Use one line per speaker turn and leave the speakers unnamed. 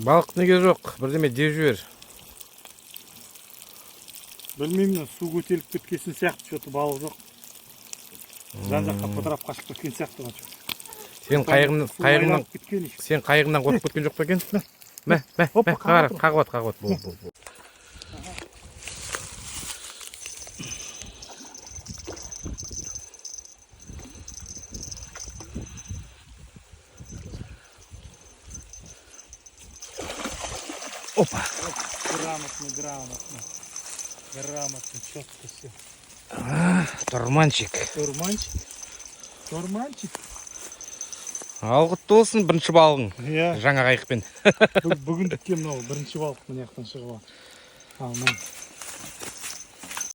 Балық неге жоқ? Бірдеме деп жібер.
Білмеймін, су көтеріліп кеткесін сияқты, что-то балық жоқ. Жан жаққа бытырап қашып кеткен сияқты ғой.
Сен қайығыңнан
Су
қайығыңнан
байланып кеткен еще.
Сен қайығыңнан қорқып кеткен жоқ па екен? Мә, мә,
Опа,
мә,
қағып
қара,
отыр.
қағып от, қағып от. Бол, бол, бол. Опа.
Грамотно, грамотно. Грамотно, четко все.
Торманчик.
Торманчик. Торманчик.
Ал, құтты болсын бірінші балығың.
Иә.
Жаңа қайықпен.
Бүгіндікке мынау бірінші балық мына жақтан шығып алды. Ал, міне.